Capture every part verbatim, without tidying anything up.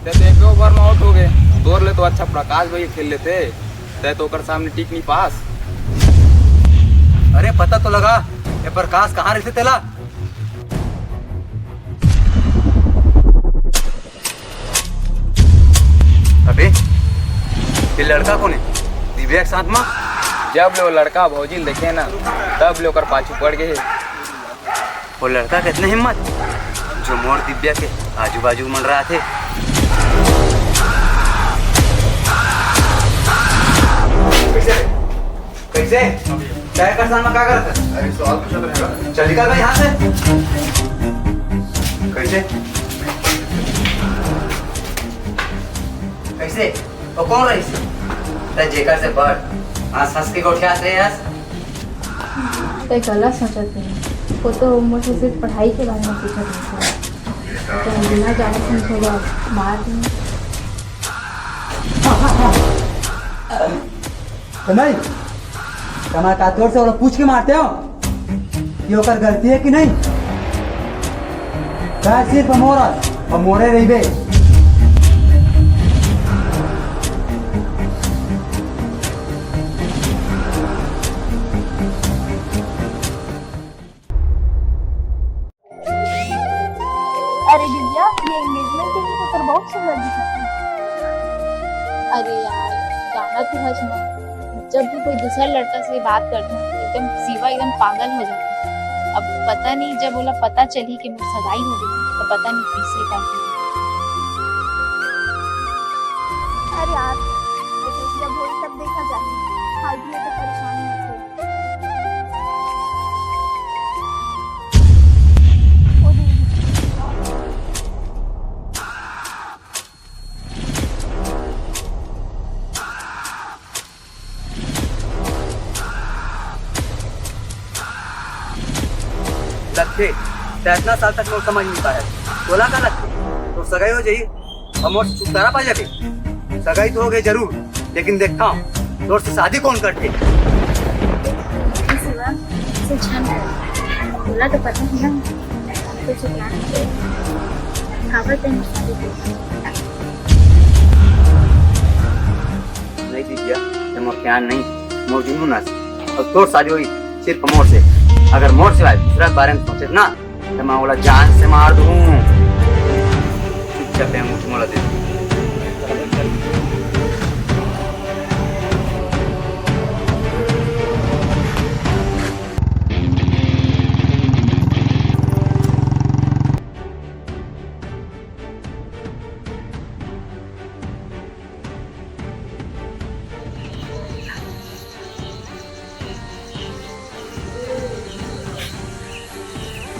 ते तो एक ओवर में आउट हो गए। तोर ले तो अच्छा प्रकाश भैया खेल लेते, ते तो ओकर सामने टिक नहीं पास। अरे पता तो लगा, ये प्रकाश कहाँ रहते तेला? अबे, ये लड़का कौन है? दिव्या के साथ में? जब ले वो लड़का भौजी ल देखे ना, तब ले ओकर पाछू पड़ गए। वो लड़का कितना हिम्मत, जो मोर दिव्या के आजू बाजू मंडराथे। कैसे? कैसे? चाय का सामान का करत है? अरे, सवाल पूछत रहेगा। चल निकल भाई यहाँ से। कैसे? कैसे? वो कौन रहिस? ते जेकर से बड़ हंस हंस के गोठियात रहे हस। ते गलत सोचत हे। वो तो मोर से सिर्फ पढ़ाई के बारे में पूछत रहिस। तो बिना जाने समझे मार दूँ। तो नहीं, तुम्हारे का जोर से ओला पूछ के मारते हो कि ओकर गलती है कि नहीं? चाहे सिर्फ मोरा, हम मोरे रहिबे। अरे दिव्या, ये एंगेजमेंट रिंग तो तोर बहुत सुंदर दिखत है। अरे यार, जाना तो हस ना, जब भी कोई दूसरा लड़का से बात करते हैं, एकदम शिवा एकदम पागल हो जाता है। अब पता नहीं, जब ओला पता चली कि मोर सगाई हो गई, तो पता नहीं कैसे का। अरे यार, जब होई तब देखा जाए, फालतू में तो परेशान मत हो। लगथे, त इतना साल तक मोर समझ नहीं पाया। तोला का लगथे? तोर सगाई हो जाई, अउ मोर से छुटकारा पा जाबे। सगाई तो हो गई जरूर, लेकिन देखता हूँ तोर से शादी कौन करथे। शिवा, से झन कर। तोला तो पता है ना, तो से प्यार है। काबर तैं मोर शादी कर। नहीं दिव्या, ते मोर प्यार नहीं, मोर जुनून हस। अउ तोर शादी होई सिर्फ मोर से। अगर मोर सिवाय दूसरा के बारे में सोचे ना, तो मैं ओला जान से मार दूं। चुपचाप ये अंगूठी मोला दे दे।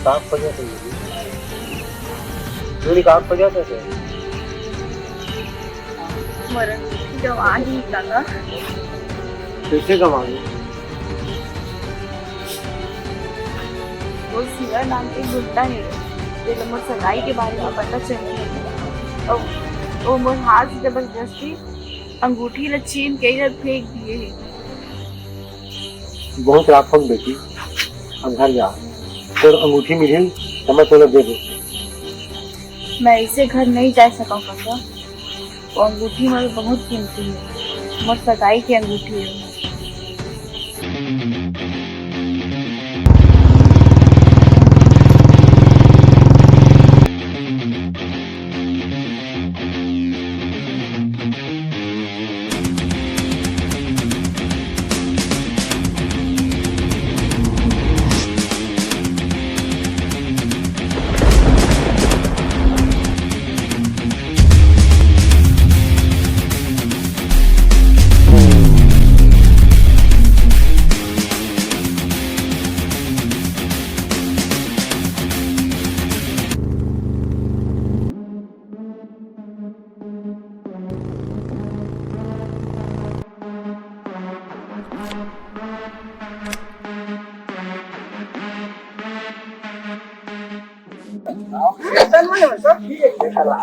का खोजत हे? चूड़ी का खोजत हे? मोर गंवा गे काका। कैसे गंवा गे? वो शिवा नाम के गुंडा हे, जेला मोर सगाई के बारे में पता चले। अउ वो मोर हाथ से जबरदस्ती अंगूठी ला छीन के इधर फेंक दिए हे। बहुत राखों बेटी, अब घर जा, तोर अंगूठी मिलही त मैं तोला दे दूं। मैं ऐसे घर नहीं जा सकूं काका, वो अंगूठी मोर बहुत कीमती है, मोर सगाई की अंगूठी है।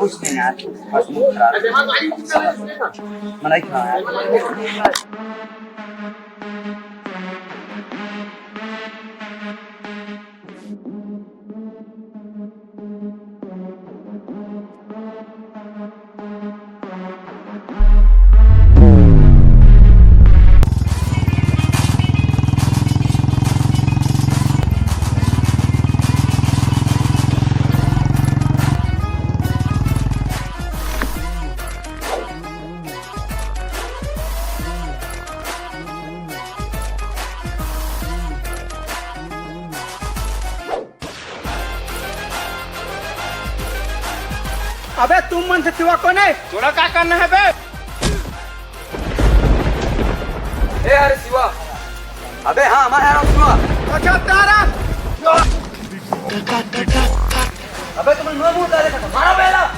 कुछ नहीं यार, बस मूड खराब है। मना ही खाना यार। अबे तुम मन से सिवा कोन हे? तोला का करना हे बे? ए अरे सिवा, अबे हाँ हमारे यहाँ सिवा। अच्छा तारा। अबे तुम मुंह मुंह डाले मारा बेला।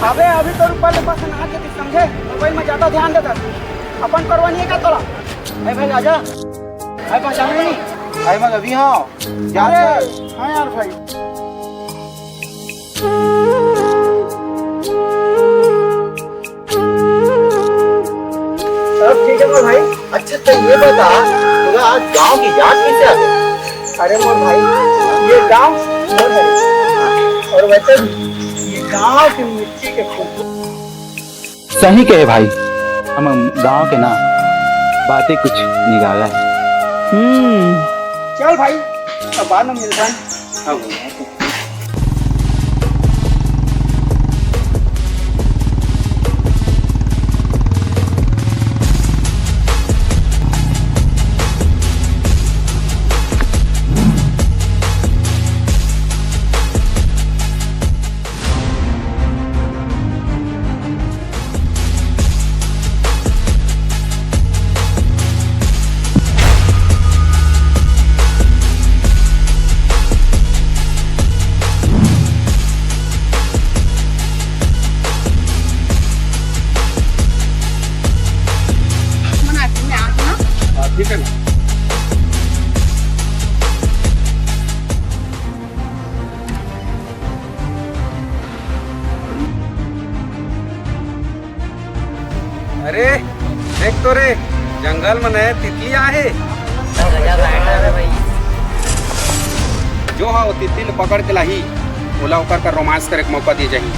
अबे अभी तो ऊपर ले बस ना आके समझे, मोबाइल में ज्यादा ध्यान देता। अपन करवानी है क्या तोला? ए भाई राजा, भाई पहचाने नहीं? भाई मैं अभी हाँ, यार अरे, हाँ यार भाई। सब ठीक है मोर भाई। अच्छा तो ये बता, तोला आज गांव की याद कैसे आ गई? अरे मोर भाई, ये गांव मोर है और वैसे भी ये गांव की मिट्टी के खूबसूरत। सही कहे भाई, हम गांव के ना बातें कुछ निराला है। हम्म। चल भाई, अब बाद में मिलता है। हाँ भैया। हाँ, ठीक है ना। अरे, देख तो रे, जंगल में नया तितली आहे। जो हा, वो तितली ल पकड़ के लाही, ओला ओकर कर रोमांस करे के मौका दिए जाही।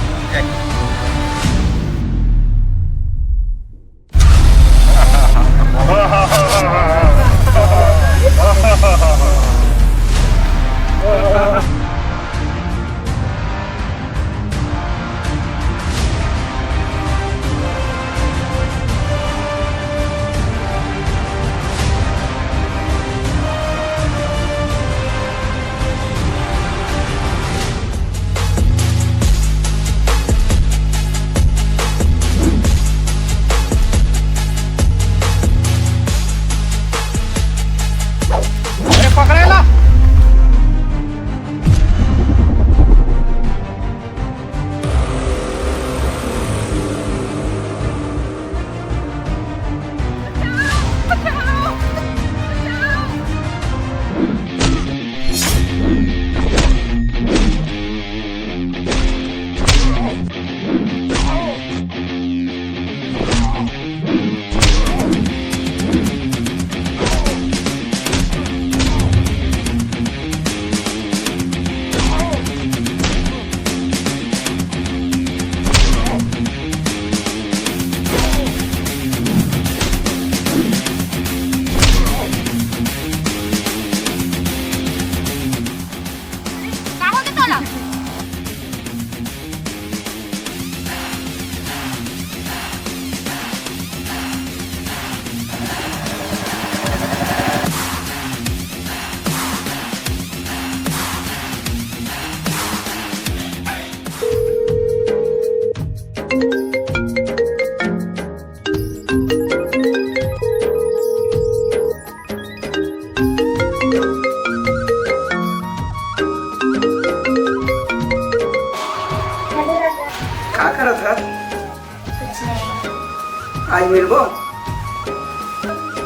आज मिलबो।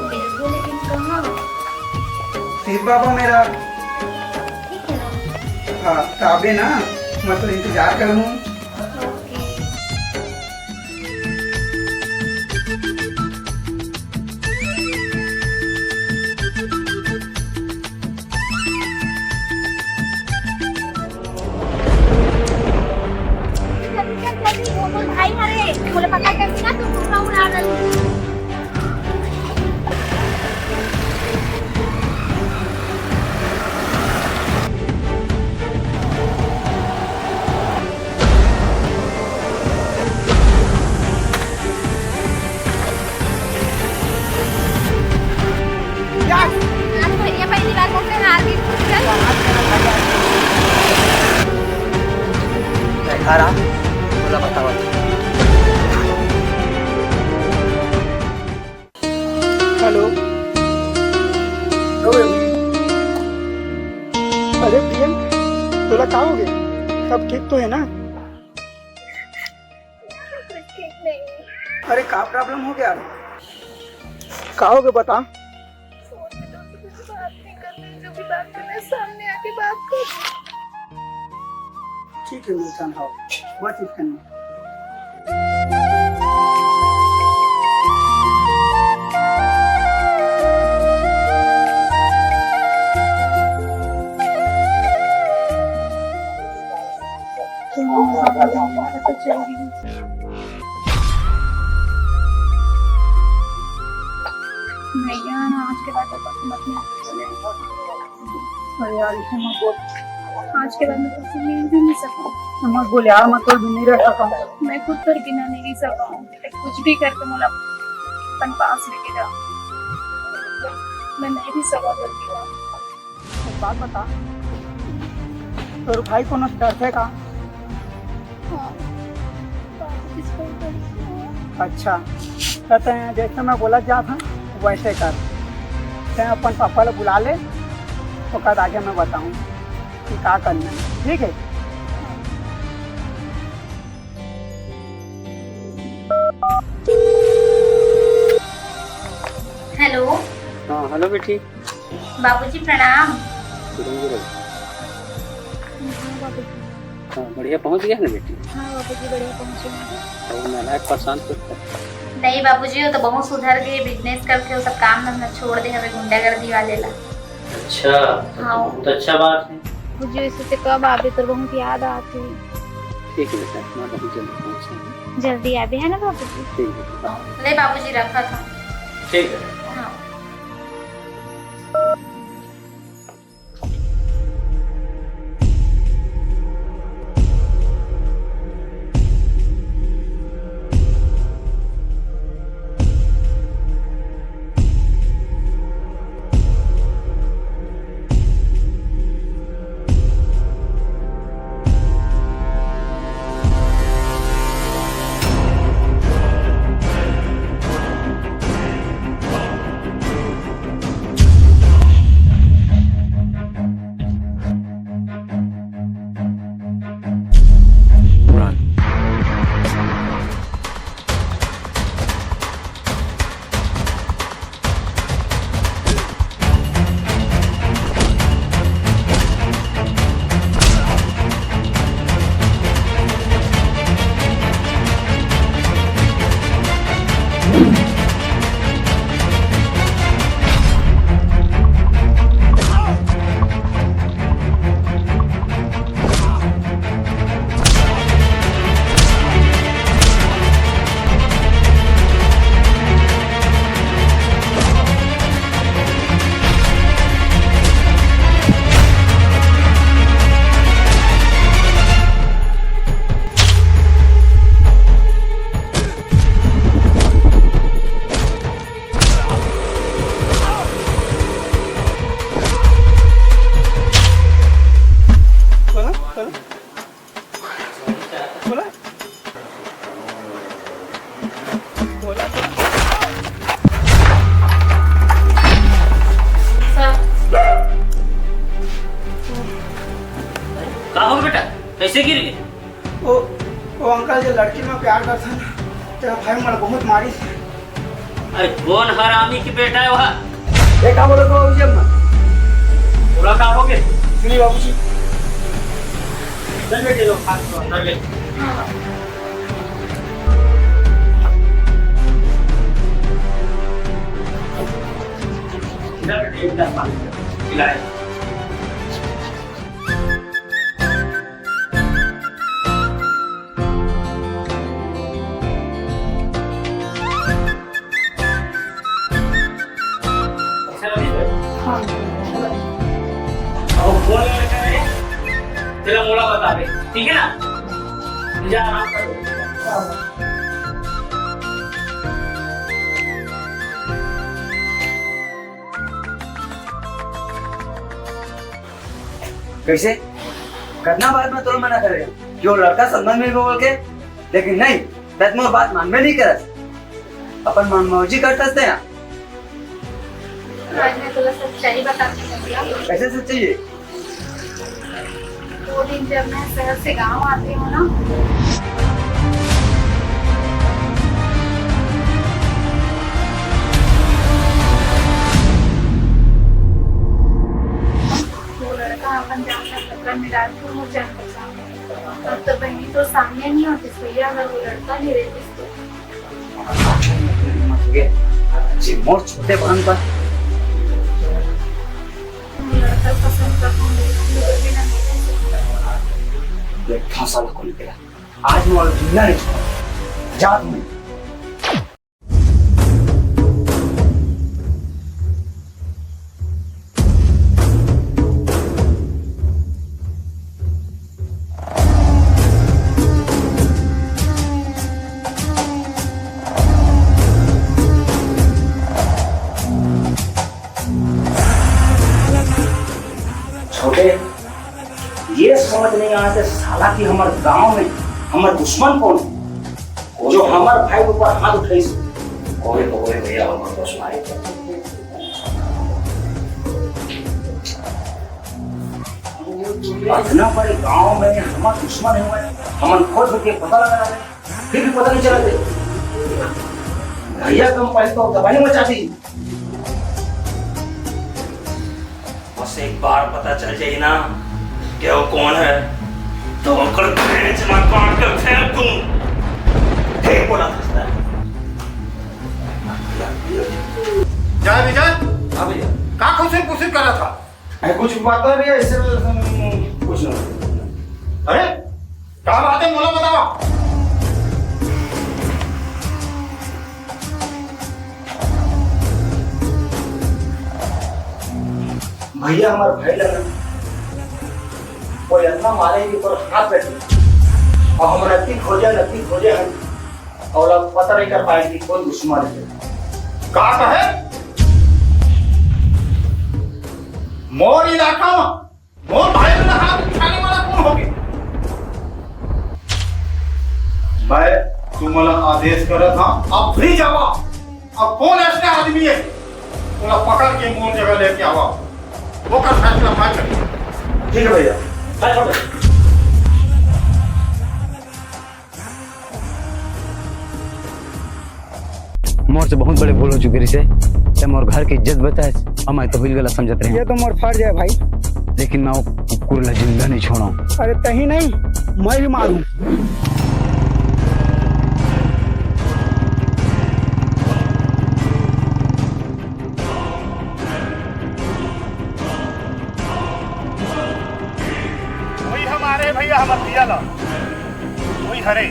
मिलबो, लेकिन कहाँ? शिव बाबा मेरा। ठीक है ना? हाँ, ताबे ना, मैं तो इंतजार करूँ। ओके। जल्दी चल, जल्दी, वो तो भाई हरे, बोले पता कर ना, तू दूसरा उड़ा रही। आज भैया पहली बार बोल रहे हैं, आरती पूछ रहे हैं। मैं घर आ, बोला बताओ। हेलो। Hello baby. अरे प्रियंक, तोला का हो गया? सब ठीक तो है ना? कुछ ठीक नहीं। अरे का प्रॉब्लम हो गया? का हो गया बता। फोन पे तो कुछ बात नहीं करते, जो भी बात करना है सामने आके बात कर। ठीक है मुस्कान, हाँ, बातचीत करनी। भैया ना, आज के बाद तो बस मत मिल। अरे यार, इसे मत बोल। आज के बाद मैं तुझसे मिल भी नहीं सकूँ। मत बोल यार, मैं तो भी नहीं रह सकता हूँ। मैं खुद कर बिना नहीं रह सकता हूँ। कुछ भी करके मुझे अपन पास लेके जा। मैं नहीं रह सकता। एक बात बता, तोर भाई कोनो डरथे का? हाँ, बाबूजी से कोई डरथे। अच्छा, तो तैं जैसे मैं बोला जात हूँ, वैसे कर। तैं अपन पापा ला बुला ले, ओकर आगे मैं बताऊँ कि का करना है, ठीक है? हेलो। हाँ, हेलो बेटी। बाबूजी प्रणाम। प्रणाम, प्रणाम। हाँ, बाबूजी। हाँ, बढ़िया पहुँच गया ना बेटी? हाँ, बाबूजी, बढ़िया पहुँचे हैं। और नालायक परेशान तो था। नहीं बाबूजी, वो तो बहुत सुधर गए, बिजनेस करके वो सब काम धंधा छोड़ दे हवे गुंडागर्दी वाले ला। अच्छा, तो हाँ। बहुत अच्छा बात है। बाबूजी, वैसे तो कब आबे, तो बहुत याद आती। ठीक है बेटा, मैं बहुत जल्दी पहुँचूँगा। जल्दी आबे, है ना बाबूजी? ठीक है। ले बाबूजी, रखा था। ठीक है। हाँ। बोला, बोला। बोला। बोला तो। का हो बेटा, कैसे गिर गए? वो, वो अंकल जो लड़की में प्यार करता ना, तो भाई मोला बहुत मारी। अरे, कौन हरामी के बेटा है वह? ये का बोलत हो बाबूजी अम्मा? बोला का हो गए? सुनिए बाबूजी। चल बेटे, लोग हाथ को अंदर ले। इधर बेटे, इधर पानी पिलाए। अच्छा लगे? हाँ। अब फोन लगा है, तेरा मोड़ा बता दे, ठीक है ना? जा आराम कर। कैसे? कितना बार मैं तोला मना करे हँव कि वो लड़का संग में बोल के, लेकिन नहीं, तैं मोर बात मानबे नहीं करस। अपन मनमौजी करतस तैं। आज मैं तोला सच्चाई बताने लगी हूँ। कैसे सच्चाई है? वो दिन जब मैं शहर से गांव आती हूँ ना, वो लड़का अपन जान का खतरा में डाल के वो जान बचा। अब तो बहनी तो सामने नहीं होती भैया, अगर वो लड़का नहीं रहती तो। जी, मोर छोटे बहन पर। वो लड़का पसंद करता हूँ, लेकिन वो बिना मेरे से। ये फांसा ला कौन निकला? आज मैं और जिंदा नहीं छोड़ा। जा तू। छोटे, ये समझ नहीं आते साला कि हमर गांव में हमर दुश्मन कौन है, जो हमर भाई ऊपर हाथ उठाइस। ओए, ओए भैया, हमर दुश्मन है। इतना बड़े गांव में हमर दुश्मन है, हमन खोज के पता लगा रहे, फिर भी पता नहीं चला दे। भैया तुम पहले तो तबाही मचा दी। बस एक बार पता चल जाए ना कि वो कौन है, तो ओकर पेट ला काट के फेंक दूं। ठीक बोला था सर। जय विजय। हाँ भैया। का खुशी खुशी कर रहा था? अरे कुछ बात नहीं भैया, इससे कुछ नहीं। अरे का बात है, बोला बताओ। भैया, हमारे भाई लगा वो इतना मारे के ऊपर हाथ बैठे, और हम रत्ती खोजे, रत्ती खोजे हैं, और अब पता नहीं कर पाए कि कौन दुश्मन है। का कहे? मोर इलाका में मोर भाई वाला हाथ उठाने वाला कौन होगे? मैं तुमला आदेश करत हंव, अब भी जावा। अब कौन ऐसे आदमी है, ओला पकड़ के मोर जगह लेके आवा, ओकर फैसला मैं करी। ठीक है भैया, मैं छोड़ देता हूँ। मोर से बहुत बड़े भूल हो चुके रिसे। ते मोर घर की इज्जत बचाएस, अउ मैं तो बिल्कुल गलत समझत रहे। ये तो मोर फर्ज है भाई। लेकिन मैं वो कुकुर ला जिंदा नहीं छोड़ूं। अरे तहीं नहीं, मैं भी मारूं। वही हमारे भैया, हमारे भैया ला। वही हरे।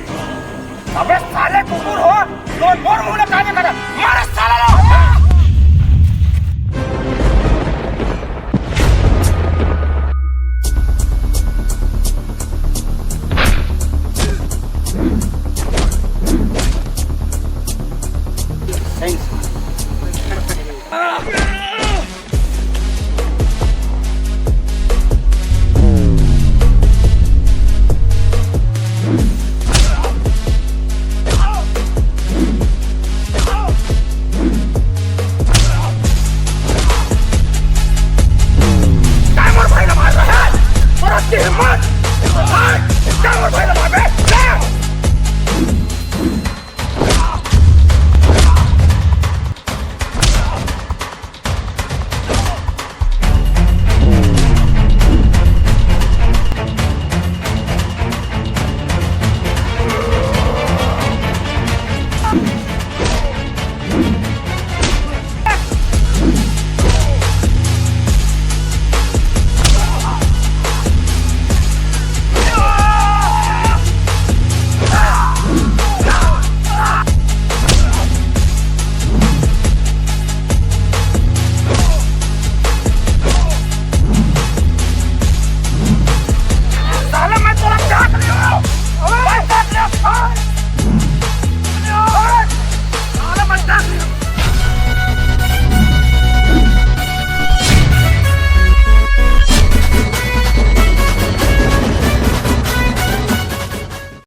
अबे साले कुकुर हो, तो मोर मुंह लगा दे कर। मारे साला ला।